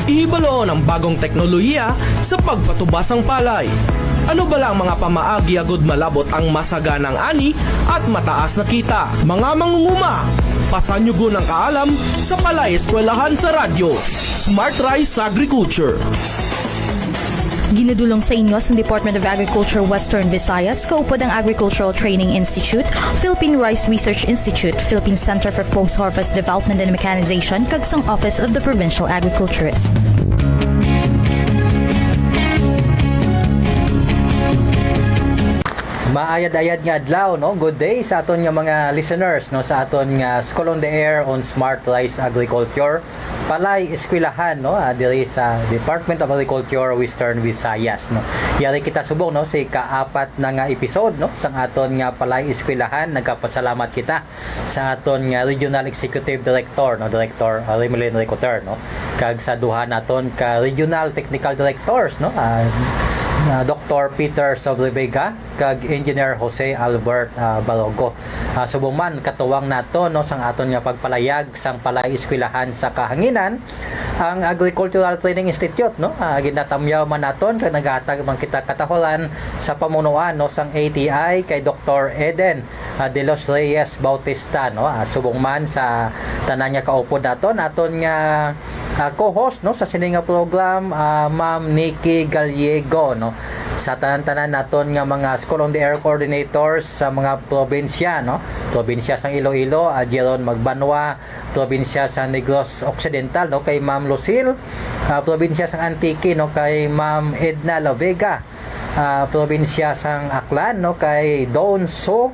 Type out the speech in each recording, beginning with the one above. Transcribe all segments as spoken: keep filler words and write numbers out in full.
Ihibaloon ang bagong teknolohiya sa pagpatubas sang palay. Ano bala ang mga pamaagi agud malabot ang masaganang ani at mataas na kita? Mga mangunguma, pasanyugon ang kaalam sa Palay Eskwelahan sa Radyo. Smart Rice Agriculture. Ginadulong sa inyo sa Department of Agriculture Western Visayas, kaupod ang Agricultural Training Institute, Philippine Rice Research Institute, Philippine Center for Post-Harvest Development and Mechanization, kag sang Office of the Provincial Agriculturist. Maayad-ayad nga adlaw, no? Good day sa aton nga mga listeners, no, sa aton nga School on the Air on Smart Rice Agriculture, Palay Eskwelahan, no, ah, diri sa Department of Agriculture, Western Visayas, no. Yari kita subong, no, sa ikaapat na nga episode, no, sang aton nga Palay Eskwelahan. Nagapasalamat kita sa aton nga Regional Executive Director, no, Director, ah, Remilin Ricoter, no, kag sa duha naton ka Regional Technical Directors, no, ah, ah, Doktor Peter Sobrevega kag Engineer Jose Albert, ah, Balogo. Ah, subong man, katuwang nato, no, sang aton nga pagpalayag sang Palay Eskwelahan sa Kahanginan, ang Agricultural Training Institute, no, ah, ginatamyaw man naton kag naghatag man kita katahulan sa pamunuan, no, sang A T I kay Doktor Eden, ah, de los Reyes Bautista, no. Ah, subong man sa tanan nga kaupod naton, aton nga, ah, co-host, no, sa sini nga program, ah, Ma'am Nikki Gallego, no. Sa tanan-tanan naton nga mga School on the Air coordinators sa mga probinsya, no, probinsya sang Iloilo, ah, Jeron Magbanwa, probinsya sang Negros Occidental, no, kay Ma'am Lucille, ah, probinsya sang Antique, no, kay Ma'am Edna La Vega, ah, probinsya sang Aklan, no, kay Don So,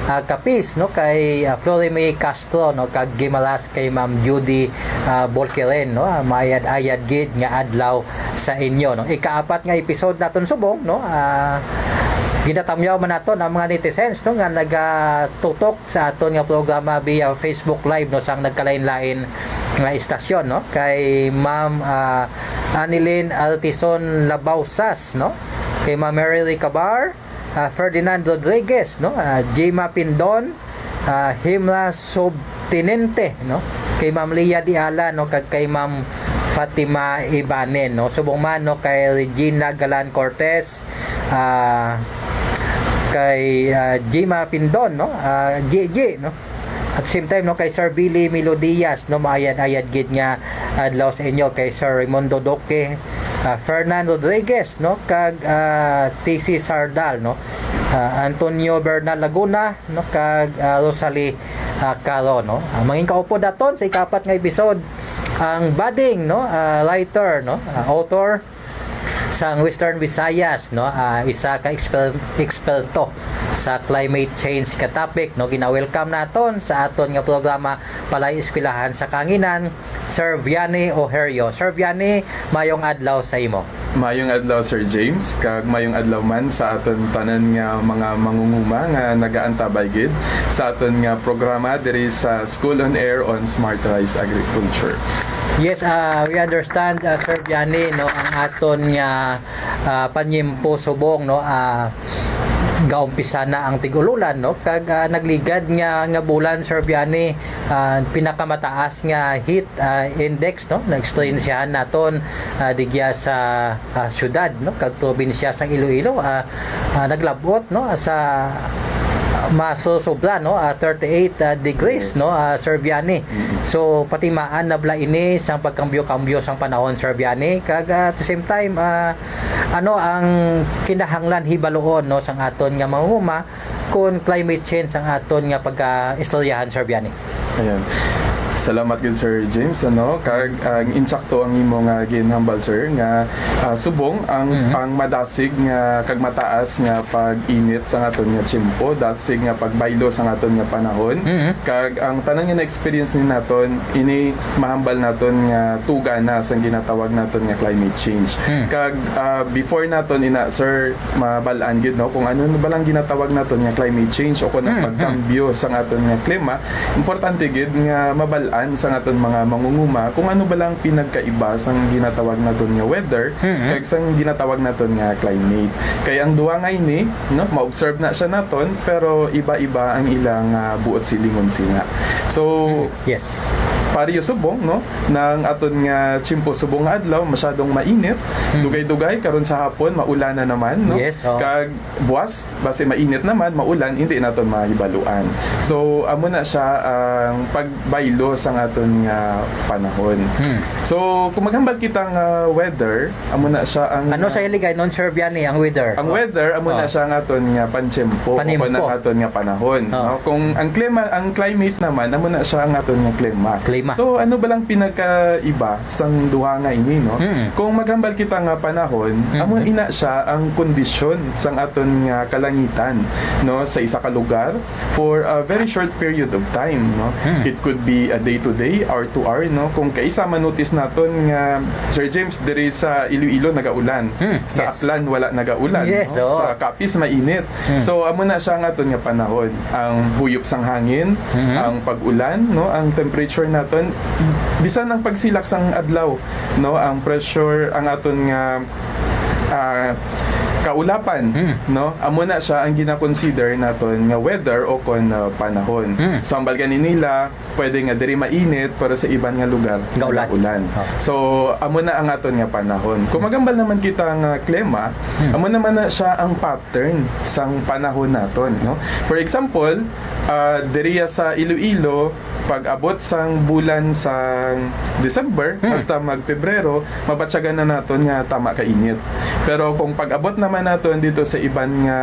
ah, Capiz, no, kay, ah, Flory May Castro, no, kag Guimaras kay Ma'am Judy, ah, Bolqueren, no. Ah, maayad-ayad gid nga adlaw sa inyo, no. Ikaapat nga episode naton subong, no. Ah, ginatamyaw man naton ang mga netizens, no, nga nagatutok sa aton nga programa via Facebook Live, no, sang nagkalain-lain nga istasyon, no. Kay Ma'am, ah, Anilin Altison Labausas, no, kay Ma'am Mary Ricabar, ah, Ferdinand Rodriguez, no, ah, Jima Pindon, ah, Himla Subtinente, no, kay Ma'am Lia Diala, no, kag kay Ma'am Fatima Ibanen, no. Subong man, no, kay Regina Galan Cortez, ah, kay, ah, Jima Pindon, no, ah, Gigi, no. At same time, no, kay Sir Billy Melodias, no, maayad-ayad gid nga adlaw sa inyo, kay Sir Raimundo Duque, ah, Fernan Rodriguez, no, kag, ah, T C Sardal, no, ah, Antonio Bernal Laguna, no, kag, ah, Rosalie, ah, Caro, no. Ah, mangin kaupod naton sa ikaapat nga episode ang budding, no, ah, writer, no, ah, author sang Western Visayas, no, ah, isa ka eksper-, eksperto sa climate change ka topic, no. Gina-welcome naton sa aton nga programa Palay Eskwelahan sa Kahanginan, Sir Vianney Ojerio. Sir Vianney, mayong adlaw sa imo. Mayong adlaw, Sir James, kag mayong adlaw man sa aton tanan nga mga mangunguma nga nagaantabay gid sa aton nga programa diri sa School on Air on Smart Rice Agriculture. Yes, ah, we understand, ah, Sir Vianney, no, ang aton nga, ah, panyimpo subong, no, ah, gaumpisa na ang tig-ululan, no, kag, ah, nagligad nga, nga bulan, Sir Vianney, ah, pinakamataas nga heat, ah, index, no, na-eksperyensyahan naton, ah, digya sa, ah, syudad, no, kag probinsya sang Iloilo, ah, ah, naglab-ot, no, sa, ah, masosobra, no, ah, thirty-eight, ah, degrees, Yes. no, ah, Sir Vianney. Mm-mm. So, patimaan na bala ini sang pagkambyo-kambyo sang panahon, Sir Vianney, kag, ah, at the same time, ah, ano ang kinahanglan hibaluon, no, sang aton nga mangunguma kon climate change ang aton nga pagkaistoryahan, Sir Vianney? Ayan. Salamat gid, Sir James, ano, kag ang insakto ang imo nga ginhambal, sir, nga, ah, subong ang, Mhm. ang madasig nga kag mataas nga pag-init sa aton nga tiyempo, dasig nga pagbaylo sa aton nga panahon, Mhm. kag ang tanan nga na-experience ni naton, ini mahambal naton nga tuga na sang ginatawag naton nga climate change. Hmm. Kag, ah, before naton ina, sir, mabal-an gid, no, kung ano na ba lang ginatawag naton nga climate change o kung Hmm, hmm. pagkambyo sang aton nga klima, importante gid nga mabal-an sang aton mga mangunguma kung ano ba lang pinagkaiba sang ginatawag naton nga weather Hmm, hmm. kag sang ginatawag naton nga climate. Kay ang duha nga ini, no, ma-observe na siya naton, pero iba-iba ang ilang, ah, buot silingon sina. So, Hmm, yes. Pareho subong, no, nang aton nga tiyempo subong nga adlaw, masyadong mainit, Hmm. dugay-dugay, karon sa hapon, maulan na naman, no? Yes, oo. Kag buwas, basi mainit naman, maulan, hindi naton mahibaluan. So, amo na siya ang pagbaylo sang aton nga panahon. Hmm. So, kung maghambal kita nga weather, amo na siya ang Ano sa iligay non, Sir Vianney, ang weather? Ang weather, amo na Oh. siya ang aton nga pantyempo, Panimpo. o ang aton nga panahon. Oh. No? Kung ang klima, ang climate naman, amo na siya ang aton nga klima. Klima. So, ano ba lang pinakaiba sang duha nga ini, no? Mm. Kung maghambal kita nga panahon, Mm. amo ina siya ang kondisyon sang aton nga kalangitan, no, sa isa ka lugar for a very short period of time, no? Mm. It could be a day to day, hour to hour, no? Kung kaisa manotice naton nga, Sir James, diri sa Iloilo nagaulan, Mm. sa Yes. Aklan wala nagaulan, Yes, no? oo. Sa Capiz mainit. Mm. So, amo na siya ang aton nga panahon. Ang huyop sang hangin, Mhm. ang pag-ulan, no? Ang temperature naton, bisan ang pagsilak sang adlaw, no? Ang pressure, ang aton nga, ah, kaulapan, Hmm. no? Amo na siya ang gina-consider naton nga weather o kon, ah, panahon. Hmm. So, ang balga ni nila, pwede nga diri mainit, pero sa iban nga lugar, Gaulan. gaulan. Oh. So, amo na ang aton nga panahon. Kung magambal naman kita nga klima, Hmm. amo naman na siya ang pattern sang panahon naton, no? For example, ah, diriya sa Iloilo, pag-abot sang bulan sang December, Hmm. hasta mag-Pebrero, mabatyagan na naton nga tama ka init. Pero kung pag-abot naman naton dito sa iban nga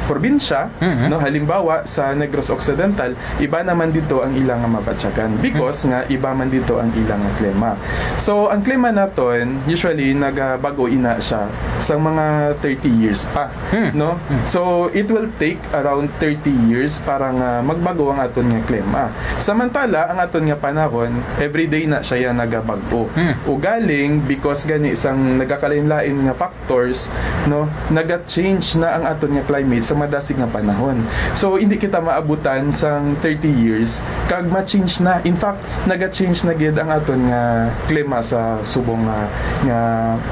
probinsya, Mhm. no, halimbawa sa Negros Occidental, iba naman dito ang ilang nga mabatyagan because nga iba man dito ang ilang nga klima. So, ang klima naton, usually, nagabag-o ina siya sa mga thirty years pa, Hmm. no? Hmm. So, it will take around thirty years para nga magbago ang aton nga klima. Samantala, ang aton nga panahon, everyday na siya nagabag-o. Hmm. Ugaling, because gani sang nagakalain-lain nga factors, no, naga-change na ang aton nga climate sa madasig nga panahon. So, hindi kita maabutan sang thirty years kag ma-change na. In fact, naga-change na gid ang aton nga klima sa subong nga, nga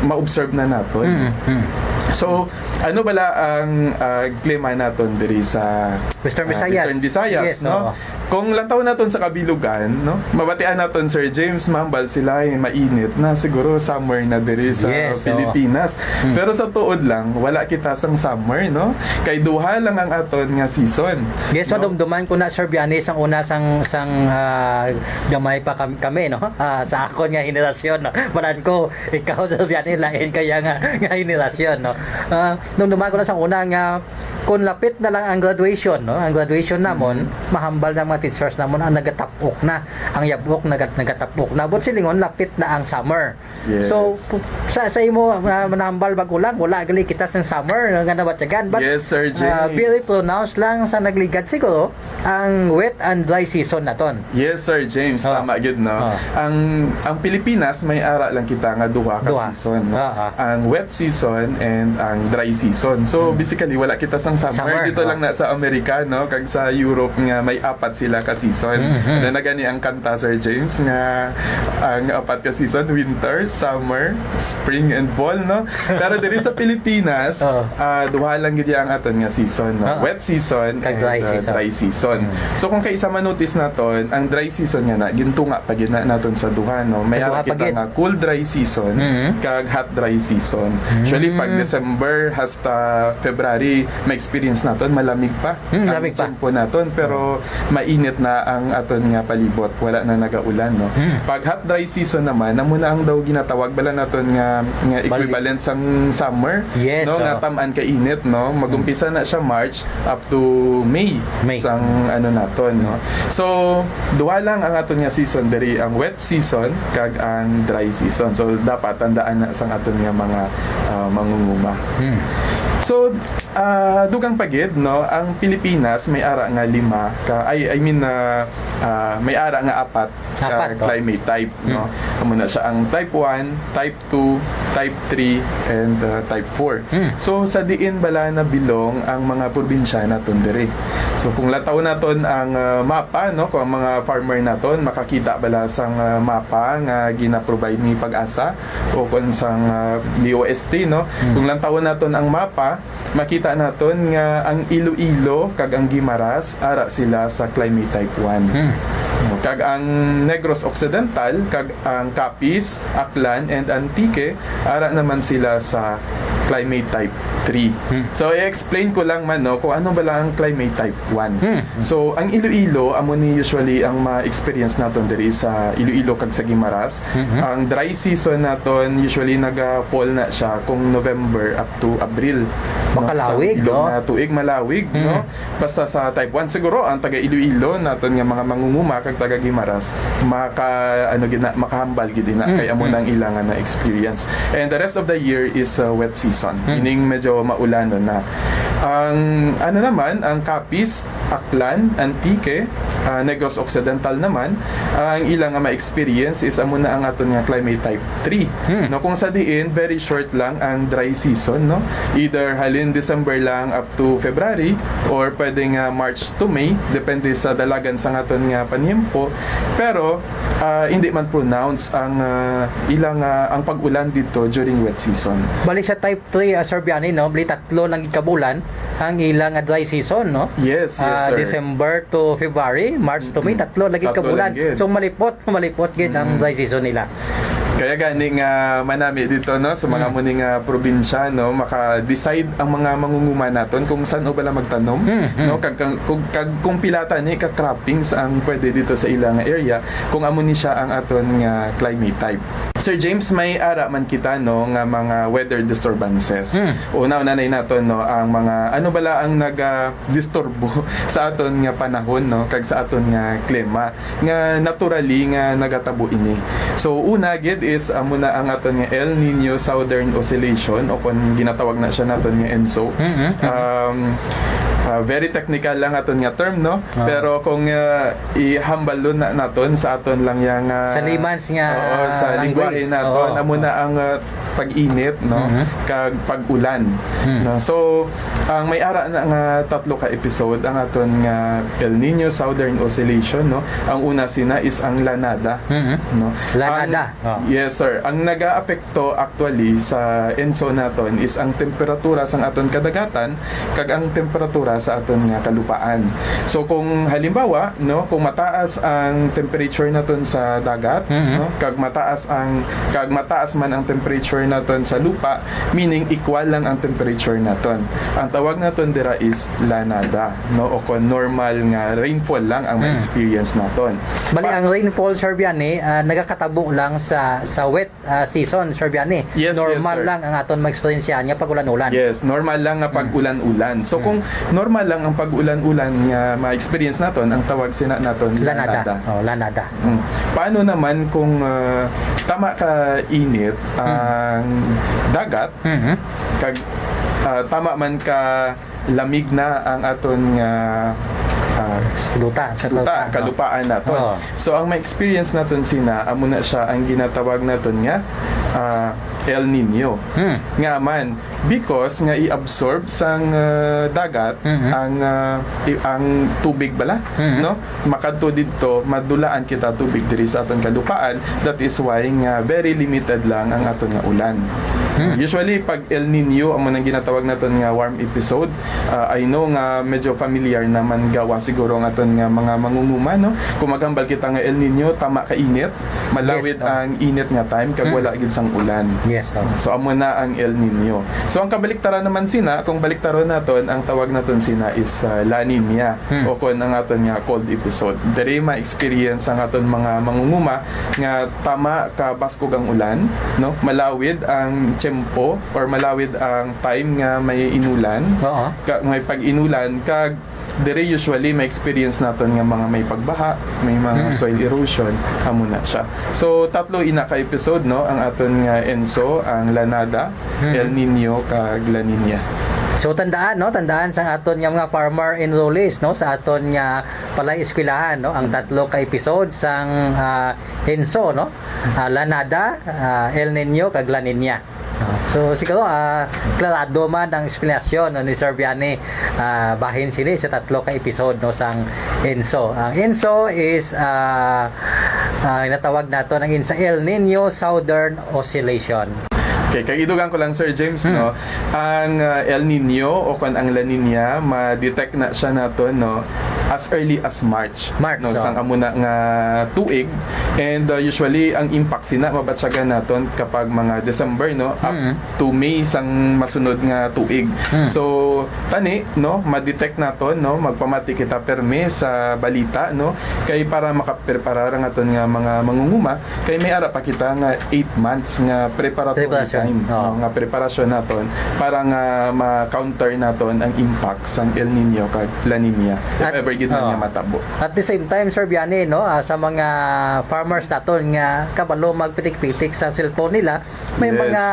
ma-observe na naton. Mm, mm. So, ano bala ang, ah, klima naton diri sa, Western ah, Visayas. Western Visayas, Yes, no? oo. Kung lantaw naton sa kabilugan, no, mabatian naton, Sir James, mahambal sila ay mainit na, siguro summer na diri sa Yes, oo. Pilipinas. Hmm. Pero sa tuod lang, wala kita sang summer, no? Kay duha lang ang aton nga season, Yes, no? Madumduman ko na, Sir Vianney, sang una sang, sang, ah, gamay pa kam-, kami, no? Ah, sa akon nga henerasyon, no? Manan ko, ikaw, Sir Vianney, lain kaya nga, nga henerasyon, no? Ah, dumduman ko na sang una nga, kung lapit na lang ang graduation, no? Ang graduation namon, Mm-hmm. mahambal na mga teachers namon ang nagatapok na. Ang yabok nagat-, nagatapok na. But silingon, lapit na ang summer. Yes. So, pu-, sa, sa imo, ah, manambal bag-o lang, wala gali kita sa summer nga nabatyagan. But, Yes, Sir ah, James. Very pronounced lang sa nagligad siguro ang wet and dry season naton. Yes, Sir James, Ah. tama gid, no? Ah. Ang, ang Pilipinas, may ara lang kita nga duha ka Duha. season, no? Ah, ah. Ang wet season and ang dry season. So, Hmm. basically, wala kita sang summer. Summer, Dito ah. lang na sa Amerika, no? Kag sa Europe nga may apat sila ka season. Mhm. Na, na gani ang kanta, Sir James, nga ang apat ka season, winter, summer, spring, and fall, no? Pero diri sa Pilipinas, Ah. ah, duha lang gid ang aton nga season, no? Ah. Wet season Kag and, dry uh, season. dry season. Mm. So, kung kaisa manotice naton, ang dry season nga na, gintunga pa gid na naton sa duha, no? May Sa ara duha pa kita gid. nga cool dry season, Mm. kag hot dry season. Mm. Usually, pag December hasta February, ma-experience naton, malamig pa Mm, ang lamig pa. tiyempo naton, pero mainit na ang aton nga palibot, wala na nagaulan, no? Mm. Pag hot dry season naman, amo na ang daw ginatawag bala naton nga, nga Bali- equivalent sang summer, Yes, no? Nga oo. tam-an ka init, no? Mag-umpisa na siya March up to May, May. sang ano naton, no? So, duha lang ang aton nga season diri, ang wet season kag ang dry season. So, dapat tandaan na sang aton nga mga, ah, mangunguma. Hmm. So, ah, dugang pa gid, no, ang Pilipinas may ara nga lima ka, ay, I mean, ah, ah, may ara nga apat ka Apat, oh. climate type, no? Hmm. Amo na siya ang type one, type two, type three, and, uh, type four. Hmm. So, sa diin bala nabilong ang mga probinsya naton diri? So, kung lantaw naton ang, uh, mapa, no, kung ang mga farmer naton makakita bala sang, uh, mapa nga gina-provide ni PAGASA o kung sang, uh, D O S T, no? Hmm. Kung lantaw naton ang mapa, makita naton nga ang Iloilo kag ang Guimaras ara sila sa climate type one. Hmm. No, Kag ang Negros Occidental, kag ang Capiz, Aklan, and Antique, ara naman sila sa climate type three. Hmm. So, i-explain ko lang man, no, kung ano bala ang climate type one. Hmm. So, ang Iloilo, amo ni usually ang ma-experience naton diri sa Iloilo kag sa Guimaras. Mhm. Ang dry season naton, usually naga-fall na siya kung November up to Abril, no? Makalawig, sa ilog no? Na tuig, malawig, Hmm. no? Basta sa type one, siguro ang taga Iloilo naton nga mga mangunguma kag taga Guimaras, maka, ano gid na, makahambal gid na Mm, kay amo mm. nang ila nga na-experience. And the rest of the year is, uh, wet season, Mm. meaning medyo maulanon na. Ang, ano naman, ang Capiz, Aklan, Antique, uh, Negros Occidental naman, ang ila nga ma-experience is amo na ang aton nga climate type three. Hmm. No, kung sa diin, very short lang ang dry season, no? Either halin December lang up to February, or pwede nga March to May, depende sa dalagan sa aton nga paniyempo. Pero, ah, hindi man pronounce ang, ah, ilang, ah, ang pag-ulan dito during wet season. Bali sa type three, ah, Sir Biani, no? Bali tatlo lang gid ka bulan ang ilang, ah, dry season, no? Yes, yes, Ah, sir. December to February, March to May, Mm-mm. tatlo lang gid ka Tatlo lang bulan. gid. So malipot, malipot gid ang Mm. dry season nila. Kaya gani nga manami dito, no, sa mga Mm. muni nga probinsya, no, maka-decide ang mga mangunguma naton kung san-o bala magtanom, Mm, mm. no, kag, kag, kung, kag kung pila tani ka croppings ang pwede dito sa ilang area, kung amo ni siya ang aton nga climate type. Sir James, may ara man kita, no, nga mga weather disturbances. Mm. Una, una na naton, no, ang mga, ano bala ang naga-disturbo sa aton nga panahon, no, kag sa aton nga klima. Nga naturally nga nagatabo ini. So, una gid is amo na ang aton nga El Nino Southern Oscillation, o kung ginatawag na siya naton nga ENSO. Mm-hmm. Um, ah, very technical lang aton nga term, no? Ah. Pero kung, ah, ihambalon na naton sa aton lang yang, ah, Sa layman's nga oo, sa language. Lingwahe naton, Oo. amo na ang, ah, pag-init, no? Mhm. Kag pag-ulan, Hmm. no? So, ang may ara na nga tatlo ka episode ang aton nga El Nino Southern Oscillation, no? Ang una sina is ang La Nada, Mhm. no? La Ang Nada, oh. Yes, sir. Ang nagaapekto actually sa ENSO naton is ang temperatura sang aton kadagatan kag ang temperatura sa aton nga kalupaan. So, kung halimbawa, no, kung mataas ang temperature naton sa dagat, Mhm. no, kag mataas ang, kag mataas man ang temperature naton sa lupa, meaning equal lang ang temperature naton. Ang tawag naton dira is La Nada, no, o kon normal nga rainfall lang ang Hmm. ma-experience naton. Bali, Pa- ang rainfall, Sir Biani, ah, nagakatabo lang sa, sa wet, ah, season, Sir Biani. Yes, yes, Normal sir. lang ang aton ma-experience nga pag-ulan-ulan. Yes, normal lang nga Hmm. pag-ulan-ulan. So, Hmm. kung normal lang ang pag-ulan-ulan nga ma-experience naton, ang tawag sina naton La Nada. Lanada. Oh, La Nada. Mm. Paano naman kung, ah, tama ka init Hmm. ang dagat, Mhm. kag, ah, tama man ka lamig na ang aton nga, ah, Luta, sa luta, luta, no? kalupaan naton. Oo. So, ang ma-experience naton sina, amo na siya ang ginatawag naton nga, ah, El Nino. Hmm. Nga man, because nga i-absorb sang, ah, dagat Mhm. ang, ah, i-, ang tubig bala, Mhm. no? Makadto didto, madulaan kita tubig diri sa aton kalupaan. That is why nga very limited lang ang aton nga ulan. Hmm. Usually, pag El Nino, amo nang ginatawag naton nga warm episode, ah, I know nga medyo familiar naman gawa siguro ang aton nga mga mangunguma, no? Kung maghambal kita nga El Nino, tama ka init, malawid Yes, oh. ang init nga time, kag Hmm. wala gid sang ulan. Yes, oh. So, amo na ang El Nino. So, ang kabaliktaran naman sina, kung baliktaron naton, ang tawag naton sina is, ah, La Nina, Hmm. o kon ang aton nga cold episode. Diri ma-experience ang aton mga mangunguma nga tama ka baskog ang ulan, no? Malawid ang tiyempo or malawid ang time nga may inulan. Oo. Ka-, may pag-inulan, kag diri usually ma-experience naton nga mga may pagbaha, may mga Mm. soil erosion, amo na siya. So, tatlo ina ka episode, no? Ang aton nga ENSO, ang La Nada, Mm. El Nino, kag La Nina. So, tandaan, no? Tandaan sa aton nga mga farmer enrollees, no? Sa aton nga palay eskwelahan, no? Ang Mm. tatlo ka episode sang, ah, ENSO, no? Ah, La Nada, ah, El Nino, kag La Nina. Ah, so, siguro, ah, klarado man ang explanation, no, ni Sir Biani, ah, bahin sini sa tatlo ka episode, no, sang ENSO. Ang ENSO is, ah, ah, natawag naton ang ENSO El Nino Southern Oscillation. Okay, kag idugang ko lang, Sir James, Hmm. no, ang, ah, El Nino o kon ang La Nina, ma-detect na siya naton, no, as early as March, March, no, oh. Sang amo na nga tuig. And, uh, usually, ang impact sina mabatyagan naton kapag mga December, no, up Mm. to May sang masunod nga tuig. Mm. So, tani, no, ma-detect naton, no, magpamati kita permi sa balita, no, kay para makapreparar ang aton nga mga mangunguma, kay may ara pa kita nga eight months nga preparatory Preparasyon. time, Oh. no, nga preparasyon naton para nga ma-counter naton ang impact sang El Nino kag La Nina, if At ever gid man oh. nga matabo. At the same time, Sir Biani, no, ah, sa mga farmers naton nga kabalo magpitik-pitik sa cellphone nila, may Yes. mga,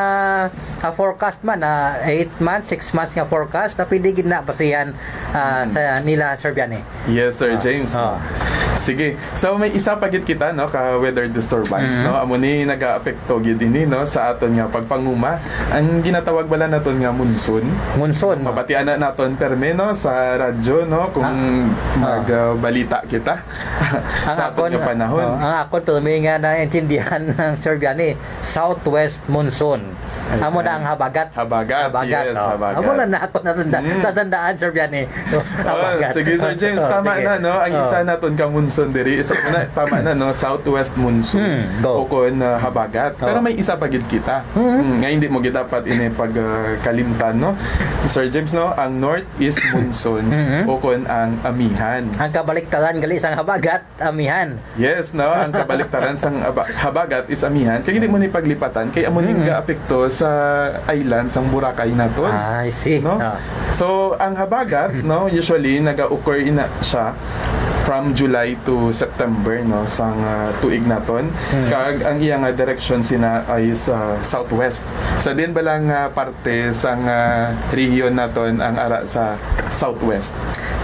ah, forecast man na eight months, six months nga forecast, na pwede gid na basihan, ah, Mm. sa nila, Sir Biani. Yes, Sir Ah, James. ah. Sige. So, may isa pa gid kita, no, ka weather disturbance, Mm. no? Amo ni nagaapekto gid ini, no, sa aton nga pagpanguma. Ang ginatawag bala naton nga monsoon. Monsoon. Mabatian na naton permi, no, sa radyo, no, kung Ah. Ah. magbalita kita Ang sa aton akon, nga panahon. oh, ang akon permi nga naintindihan ng Sir Biani, southwest monsoon. Ayan. Amo na ang habagat. Habagat, Habagat, yes, oh. habagat. Amo na na ako natanda-, Mm. natandaan, Sir Biani. Oh, Habagat. sige, Sir James, Oh, tama sige. na, no? Ang Oh. isa naton ka monsoon diri, isa ko na, tama na, no? Southwest monsoon. Mm, go. O kon, ah, habagat. Oh. Pero may isa pa gid kita. Mm. Mm, nga hindi mo gid dapat ini pag, ah, kalimtan, no? Sir James, no? Ang northeast monsoon Mm-hmm. o kon ang amihan. Ang kabaliktaran gali sang habagat, amihan. Yes, no? Ang kabaliktaran sang aba-, habagat is amihan. Kay hindi mo ni paglipatan, kay amo ning Mm. gaapekto sa island sang Boracay naton. Ah, I see. No? Ah. So, ang habagat, no, usually naga-occur ina siya from July to September, no, sang, ah, tuig naton. Mm. Kag ang iya nga direksyon sina ay sa southwest. Sa din ba lang, ah, parte sang, ah, rehiyon naton ang ara sa southwest?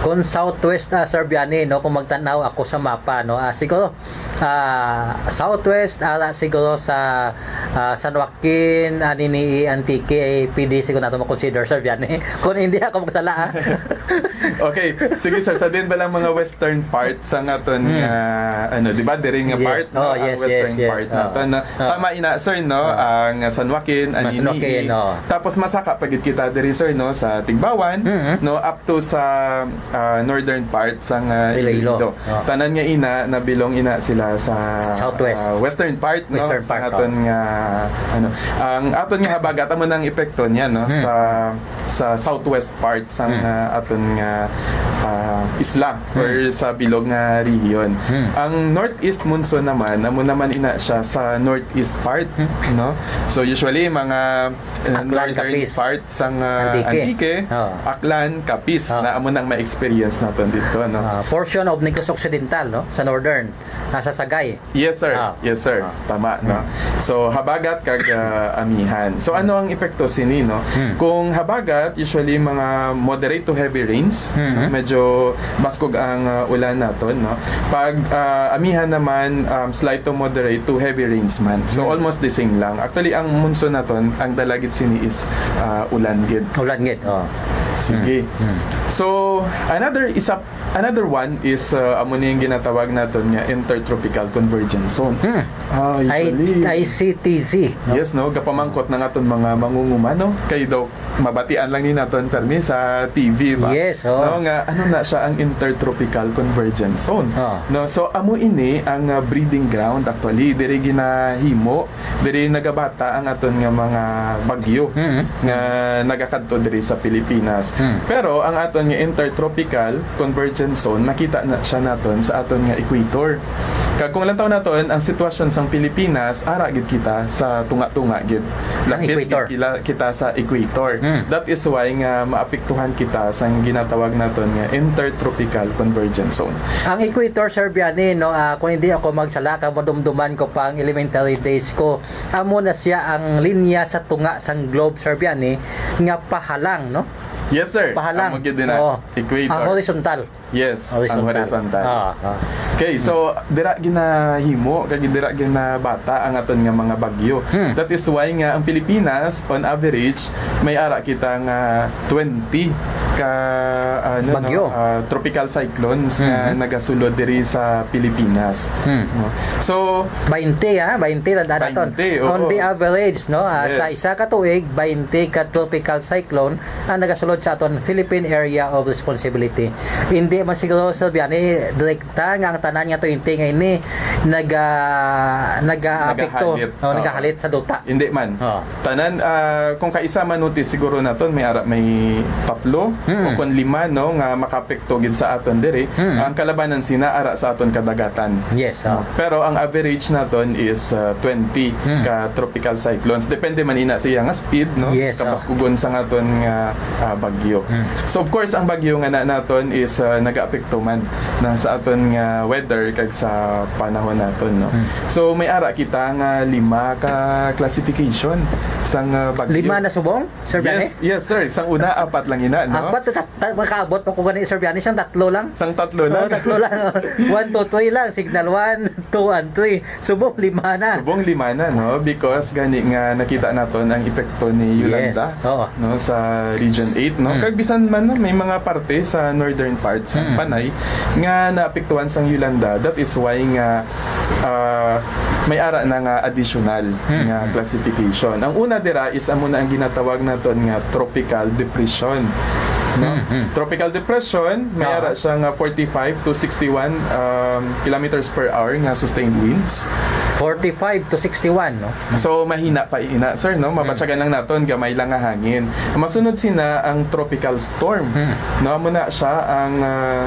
Kung southwest, ah, Sir Biani, no, kung magtanaw ako sa mapa, no, ah, siguro, ah, southwest, ala siguro sa, ah, San Joaquin, anini, Antique, ay pwede siguro nato makonsider, Sir Biani. Kung hindi ako magsala, ah. Okay, sige, sir. Sa din ba lang mga western part sa nga aton Hmm. nga, ano, di ba, diri nga Yes. part, no? Oh, Ang yes, western yes, yes. part Oh. naton, no? Oh. Tama ina, sir, no? Oh. Ang San Joaquin, Mas Anini, Joaquin, oh. Tapos masaka pa gid kita diri, sir, no, sa Tigbauan, Mm-hmm. no, up to sa, ah, northern part sang, ah, Iloilo. Iloilo. Oh. Tanan nga ina, nabilong ina sila sa, Southwest. ah, western part, no, Western sa part, aton oh. nga, ano, ang aton nga habagat, amo nang epekto niya, no, Hmm. sa, sa southwest part sang, Hmm. ah, aton nga, ah, isla or Hmm. sa bilog nga rehiyon. Hmm. Ang northeast monsoon naman, amo naman ina siya sa northeast part, Hmm. no? So, usually, mga, uh, Aklan, northern Capiz. part sang, uh, Antique. Antique, Oh. Aklan, Capiz, Oh. na amo nang ma-experience naton dito, no? Ah, portion of Negros Occidental, no? Sa northern, nasa Sagay. Yes, sir. Ah. Yes, sir. Ah. Tama, no? Hmm. So, habagat kag, uh, amihan. So, ano ang epekto sini, no? Hmm. Kung habagat, usually mga moderate to heavy rains, Hmm. no? Medyo baskog ang, uh, ulan naton, no? Pag, uh, amihan naman, um, slight to moderate to heavy rains man. So, Hmm. almost the same lang. Actually, ang monsoon naton, ang dala gid sini is, ah, ulan gid. Ulan gid, oh. Sige. Hmm. Hmm. So, another isa, another one is, ah, amo ni ang ginatawag naton nga intertropical convergence zone. Hmm. Ah, I-, usually, I C T Z, no? Yes, no? Gapamangkot na nga aton mga mangunguma, no? Kay daw mabatian lang ni naton permi sa T V ba? Yes, oh. No, nga ano na siya ang intertropical convergence zone. Oh. No, so amo ini ang, ah, breeding ground actually diri ginahimo, diri nagabata ang aton nga mga bagyo Mm-hmm. nga nagakadto diri sa Pilipinas. Mm. Pero ang aton nga intertropical convergence zone, makita na siya naton sa aton nga equator. Kag kung lantaw naton ang sitwasyon sang Pilipinas, ara gid kita sa tunga-tunga gid. Sang Lapit gid equator. kila-, kita sa equator. Mm. That is why nga maapektuhan kita sang ginatawag naton nga intertropical convergence zone. Ang equator, Sir Biani, no, ah, kung hindi ako magsala, kag madumduman ko pa ang elementary days ko, amo na siya ang linya sa tunga sang globe, Sir Biani, nga pahalang, no? Yes, sir. Pahalang. Amo gid na. Oo. Equator. Ah, horizontal. Yes, ang Horizontal. horizontal. Ah, ah. Okay, so dira ginahimo kag dira ginabata ang aton nga mga bagyo. Hmm. That is why nga ang Pilipinas, on average, may ara kita nga twenty ka, ano, no, Bagyo. ah, tropical cyclones nga Mhm. nagasulod diri sa Pilipinas. Hmm. No? So, Bainte, ha? Bainte lang naton. Bainte, oo. On the average, no? Ah, sa Yes. isa ka tuig, bainte ka tropical cyclone ang nagasulod sa aton Philippine Area of Responsibility. Hindi man siguro, Sir Biani, direkta nga ang tanan nga twenty nga ini naga-, nagaapekto, Nagahalit. no, Oo. nagahalit sa duta. Hindi man. Oo. Tanan, ah, kung kaisa man notice siguro naton, may ara, may tatlo Mm. o kon lima, no, nga makaapekto gid sa aton diri. Mm. Ang kalabanan sina ara sa aton kadagatan. Yes, oh. No? Pero ang average naton is, ah, twenty Mm. ka tropical cyclones. Depende man ina sa iya nga speed, no? Yes, oh. Kabaskugon sa aton nga, ah, bagyo. Mm. So, of course, ang bagyo nga na naton is, ah, nagaapekto man na sa aton nga weather kag sa panahon naton, no? Mm. So, may ara kita nga lima ka classification sang, ah, bagyo. Lima na subong? Sir Biani? Yes, yes, sir. Sang una, apat lang ina, no? Apat, ta-, ta-, makaabot pa ko gani, Sir Biani, sang tatlo lang. Sang tatlo lang. Oh, tatlo lang. One, two, three lang. Signal one, two, and three. Subong lima na. Subong lima na, no? Because gani nga nakita naton ang epekto ni Yolanda, Yes. Oo. no, sa Region eight, no? Hmm. Kag bisan man, no, may mga parte sa northern parts sa Hmm. Panay nga naapektuhan sang Yolanda. That is why nga ah, may ara na nga additional Hmm. nga classification. Ang una dira is amo na ang ginatawag naton nga tropical depression, no? Hmm, hmm. Tropical depression, may Ah. ara siya nga forty-five to sixty-one, um, kilometers per hour nga sustained winds. Forty-five to sixty-one, no? So, mahina pa ina, sir, no? Hmm. Mabatyagan lang naton, gamay lang nga hangin. Masunod sina ang tropical storm, Hmm. no? Amo na siya ang, ah,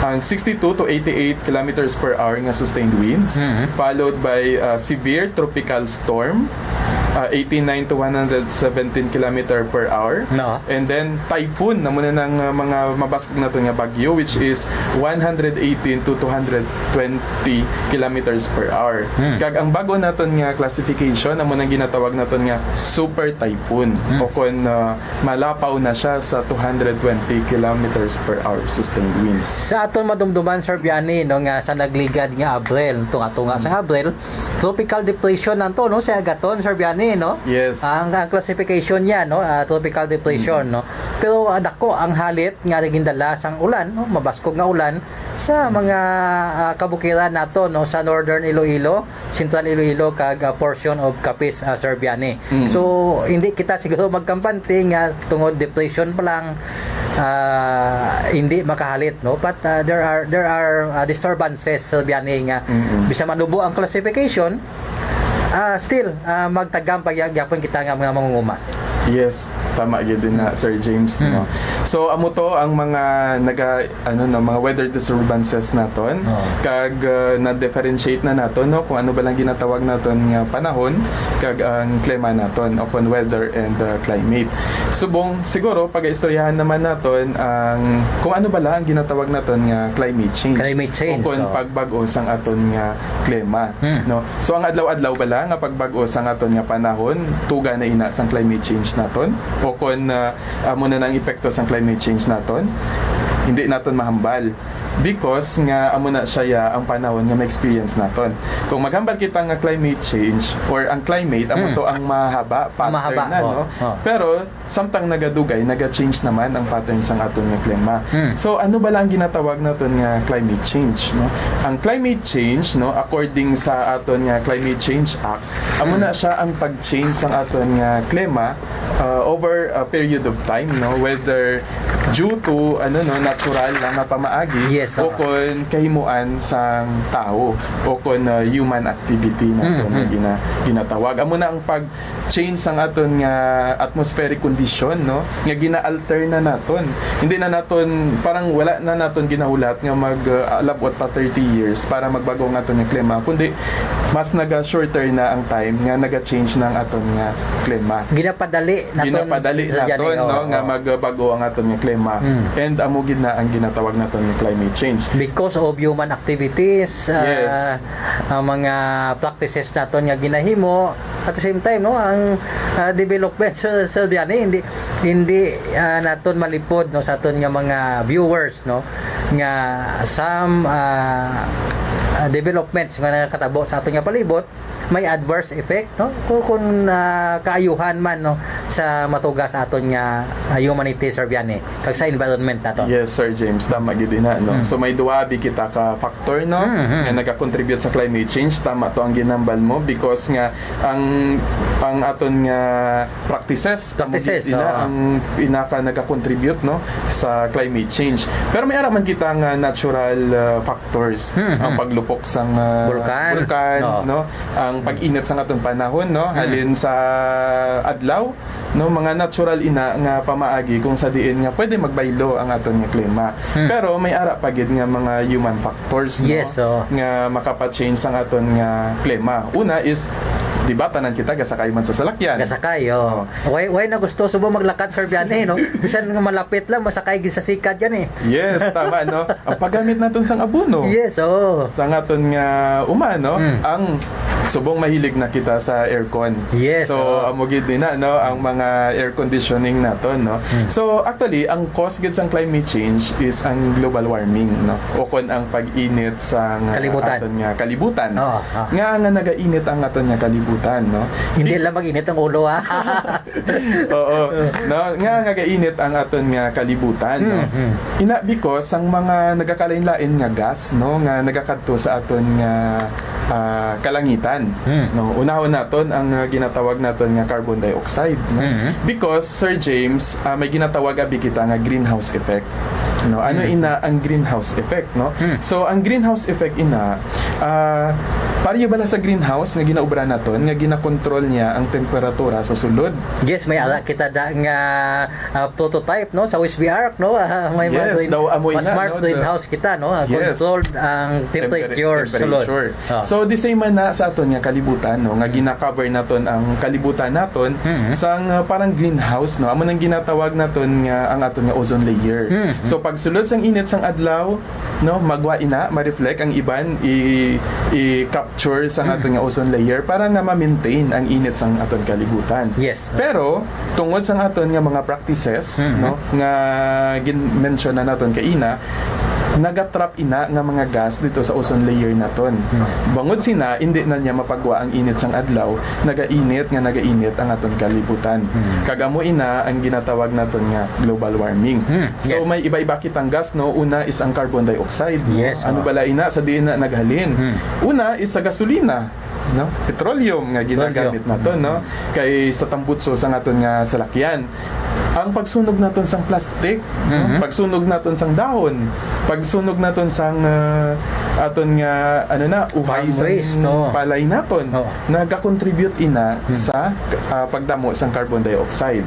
ang sixty-two to eighty-eight kilometers per hour nga sustained winds, Mhm. followed by, uh, severe tropical storm, uh, eighty-nine to one hundred seventeen kilometer per hour. No. And then typhoon, na muna ng, uh, mga mabaskog naton nga bagyo, which is one hundred eighteen to two hundred twenty kilometers per hour. Hmm. Kag ang bago naton nga classification, amo nang ginatawag naton nga super typhoon. Hmm. O kon, uh, malapaw na siya sa two hundred twenty kilometers per hour sustained winds. Sa aton madumduman, Sir Biani, no, nga sa nagligad nga Abril, tunga-tunga sa Abril, tropical depression na to, no, sa agaton, Sir Biani, no? Yes. Ang, ang classification niya, no, ah, tropical depression, Mm. no? Pero, ah, dako ang halit nga naging dala sang ulan, no? Mabaskog nga ulan sa mga, ah, kabukiran nato, no, sa Northern Iloilo, Central Iloilo, kag, ah, portion of Capiz, ah, Sir Biani. Mm. So, hindi kita siguro magkampante nga tungod depression pa lang, ah, hindi makahalit, no? But, ah, there are, there are, ah, disturbances, Sir Biani, nga Mm-mm. bisan manubo ang classification, ah, still, ah, magtagam pa gya-, gyapon kita nga mga mangunguma. Yes, tama gyud din na, Sir James, Mm. no? So, amo to ang mga naga-, ano, no, mga weather disturbances naton. Oo. Kag, uh, na-differentiate na naton, no, kung ano ba lang ginatawag naton nga panahon kag ang klima naton, o kon weather and, uh, climate. Subong, siguro, pag-istoryahan naman naton ang kung ano ba lang ang ginatawag naton nga climate change. Climate change, O kon oo. pagbag-o sang aton nga klima, Hmm. no? So, ang adlaw-adlaw ba lang nga pagbag-o sang aton nga panahon, tuga na ina sang climate change naton? O kon, uh, amo na ang epekto sang climate change naton? Hindi naton mahambal. Because nga amo na siya ya ang panahon nga ma-experience naton. Kung maghambal kita nga climate change or ang climate, amo Hmm. to ang mahaba, Ang pattern mahaba, na, oh, no? oh. Pero samtang nagadugay, naga-change naman ang pattern sang aton nga klima. Hmm. So, ano ba lang ginatawag naton nga climate change, no? Ang climate change, no, according sa aton nga Climate Change Act, amo Hmm. na siya ang pag-change sang aton nga klima, uh, over a period of time, no? Whether due to, ano, no, natural lang nga pamaagi Yes, o oo. kon kahimuan sang tawo o kon, uh, human activity nato Mm, nga mm. gina-, ginatawag. Amo na ang pag-change sang aton nga atmospheric condition, no? Nga gina-alter na naton. Hindi na naton, parang wala na naton ginahulat nga mag, uh, labot pa thirty years para magbag-o ang aton nga klima, kundi mas naga-shorter na ang time nga naga-change na ang aton nga klima. Ginapadali naton Ginapadali sa naton, January, no, oo, nga oo. magbag-o ang aton nga klima. Mm. And amo gid na ang ginatawag naton nga climate change. Because of human activities, ah, Yes. ang mga practices naton nga ginahimo, at the same time, no, ang, ah, development sa, sa Biani, hindi, hindi, ah, naton malipod, no, sa aton nga mga viewers, no, nga some, ah, ah, developments nga nakatabo sa aton nga palibot, may adverse effect, no? Kung, kung, ah, kaayuhan man, no, sa matuga sa aton nga, ah, humanity, Sir Biani, kag sa environment nato. Yes, Sir James, tama gid ina, no? Mm. So, may duha abi kita ka factor, no, Mm-hmm. nga nagakontribute sa climate change. Tama to ang ginambal mo, because nga ang, ang aton nga practices, Practices, amo gid ina oo. ang pinaka nagakontribute, no, sa climate change. Pero may ara man kita nga natural, ah, factors, Mm-hmm. ang paglupok sang, ah, Bulkan. bulkan, Oo. no, ang pag-init sang aton panahon, no, Mm. halin sa adlaw, no, mga natural ina nga pamaagi kung sa diin nga pwede magbaylo ang aton nga klima. Mm. Pero may ara pa gid nga mga human factors, no, Yes, oo. nga makapa-change sang aton nga klima. Una is, di ba, tanan kita gasakay man sa salakyan. Gasakay, oo. Oo. Why, why na gusto subong maglakad, Sir Biani, no? Bisan nga malapit lang, masakay gid sa sikad yan, eh. Yes, tama, no? Ang paggamit naton sang abono. Yes, oo. Sang aton nga uma, no? Mm. Ang subong mahilig na kita sa aircon. Yes, So, oo. amo gid din na, no? Ang mga air conditioning naton, no? Mm. So, actually, ang cause gid sang climate change is ang global warming, no? O kon ang pag-init sang Kalibutan. aton nga kalibutan. Oo, oo. Nga, nga nagainit ang aton nga kalibutan, no? Hindi lang mag-init ang ulo, ha? Oo. No, nga, nga gainit ang aton nga kalibutan, no? Mm, mm. Ina, because ang mga nagakalain-lain nga gas, no, nga nagakadto sa aton nga, ah, kalangitan, Mm. no? Unahon naton ang, ah, ginatawag naton nga carbon dioxide, no? Mm. Because, Sir James, ah, may ginatawag abi kita nga greenhouse effect, no? Ano Mm. ina ang greenhouse effect, no? Mm. So, ang greenhouse effect ina, ah, pareho bala sa greenhouse nga ginaubra naton, nga ginakontrol niya ang temperatura sa sulod? Yes, may ala kita da nga, ah, prototype, no, sa West Ark, no? Ah, may mga Yes, green-, daw amo mas ina, smart no, the greenhouse kita, no? Ah, Yes. controlled ang Tempera-, temperature, sulod. temperature. Ah. So, the same man na sa aton nga kalibutan, no, nga gina-cover naton ang kalibutan naton Mhm. sang, ah, parang greenhouse, no? Amo nang ginatawag naton nga ang aton nga ozone layer. Mhm. So, pagsulod sang init sang adlaw, no, magwa ina, ma-reflect ang iban, i-, i-capture sang Mhm. aton nga ozone layer para nga ma-maintain ang init sang aton kalibutan. Yes. Pero, tungod sang aton nga mga practices, Mhm. no, nga gin-, mention na naton kaina, nagatrap ina nga mga gas dito sa ozone layer naton. Hmm. Bangod sina, indi na niya mapagwa ang init sang adlaw, nagainit nga nagainit ang aton kalibutan. Hmm. Kag amo ina ang ginatawag naton nga global warming. Hmm, So, yes. may iba-iba kitang gas, no? Una is ang carbon dioxide, no? Yes, Ano oh. bala ina sa diin na naghalin? Hmm. Una is sa gasolina, no? Petroleum nga Petroleum. ginagamit naton, no? Hmm. Kay sa tambutso sa aton nga salakyan. Ang pagsunog naton sang plastic, no? Mhm. Pagsunog naton sang dahon, pagsunog naton sang, ah, aton nga, ano na, uhay Farm sang waste, no? palay naton, Oo. nagakontribute ina Hmm. sa, ah, pagdamo sang carbon dioxide.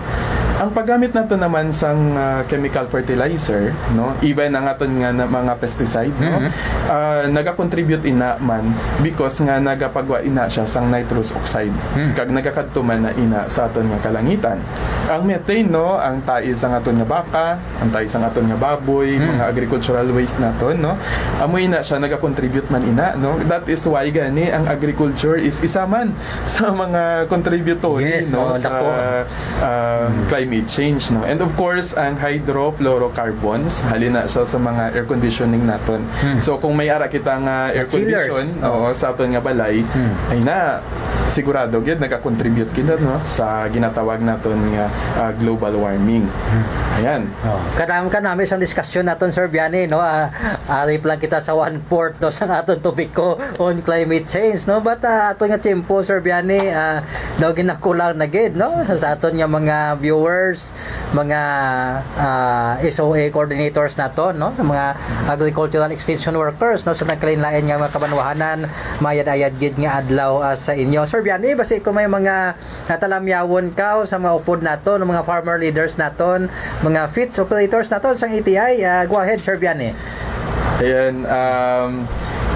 Ang paggamit naton naman sang, ah, chemical fertilizer, no? Even ang aton nga na, mga pesticide, no? Mhm. Ah, nagakontribute ina man because nga nagapagwa ina siya sang nitrous oxide. Hmm. Kag nagakadto man na ina sa aton nga kalangitan. Ang methane, no, ang tai sang aton nga baka, ang tai sang aton nga baboy, Hmm. mga agricultural waste naton, no? Amo ina siya nagakontribute man ina, no? That is why gani ang agriculture is isa man sa mga contributory, Yes, no, oh, sa, dako. ah, Hmm. climate change, no? And of course, ang hydrofluorocarbons, halin na siya sa mga air conditioning naton. Hmm. So, kung may ara kita nga air Chillers. condition, Oh. oo, sa aton nga balay, Hmm. ay na, sigurado gid nagakontribute gid, no, sa ginatawag naton nga, ah, global warming. Hmm. Ayan. Oh, kanam-, kanami sang diskusyon naton, Sir Biani, no? Ah, ari pa lang kita sa one-fourth, no, sang aton topiko on climate change, no? But, ah, aton nga tiyempo, Sir Biani, ah, daw ginakulang na gid, no? Sa aton nga mga viewers, mga, ah, S O A coordinators naton, no? Sa mga agricultural extension workers, no? Sa nagkalain-lain nga mga kabanwahanan, mayad-ayad gid nga adlaw, ah, sa inyo. Sir Biani, basi kung may mga natalamyawon ka sa mga upod naton, mga farmer leaders naton, mga fits operators naton sang A T I, ah, go ahead, Sir Biani. Ayan, um,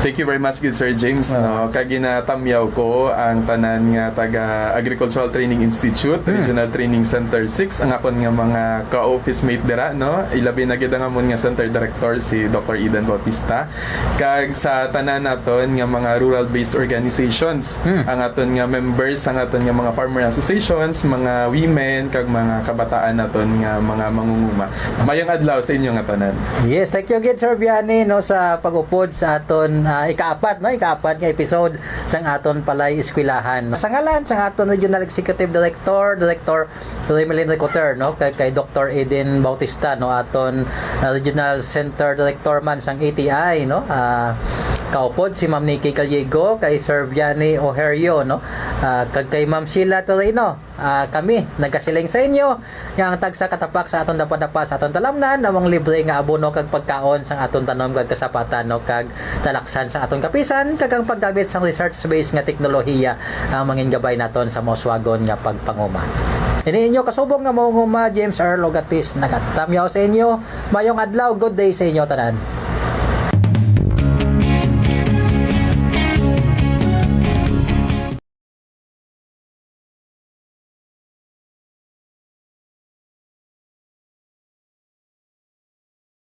thank you very much gid, Sir James, Ah. no? Kag ginatamyaw ko ang tanan nga taga Agricultural Training Institute, Hmm. Regional Training Center six, ang akon nga mga ka-office mate dira, no? Ilabi na gid ang amon nga center director, si Doctor Eden Bautista. Kag sa tanan naton nga mga rural-based organizations, Hmm. ang aton nga members, ang aton nga mga farmer associations, mga women, kag mga kabataan naton nga mga mangunguma. Mayong adlaw sa inyo nga tanan. Yes, thank you again, Sir Biani, no, sa pag-upod sa aton, ah, ikaapat, no? Ikaapat nga episode sang aton Palay Eskwelahan. Sa ngalan sang aton Regional Executive Director, Director Remilin Ricoter, no? Kay, kay Doctor Eden Bautista, no? Aton, ah, Regional Center Director man sang A T I, no? Ah, kaupod si Ma'am Nikki Gallego, kay Sir Vianney Oherio, no? Ah, kag kay Ma'am Sheila Torino. Ah, kami nagasiling sa inyo nga ang tagsa ka tapak sa aton dapadapa sa aton talamnan amo ang libre nga abono kag pagkaon sang aton tanom kag kasapatan, no, kag talaksan sa aton kapisan, kag ang paggamit sang research-based nga teknolohiya ang mangin gabay naton sa mauswagon nga pagpanguma. Ini inyo kasubong nga maunguma, James Earl Ogatis, nagatamyaw sa inyo. Mayong adlaw, good day sa inyo tanan.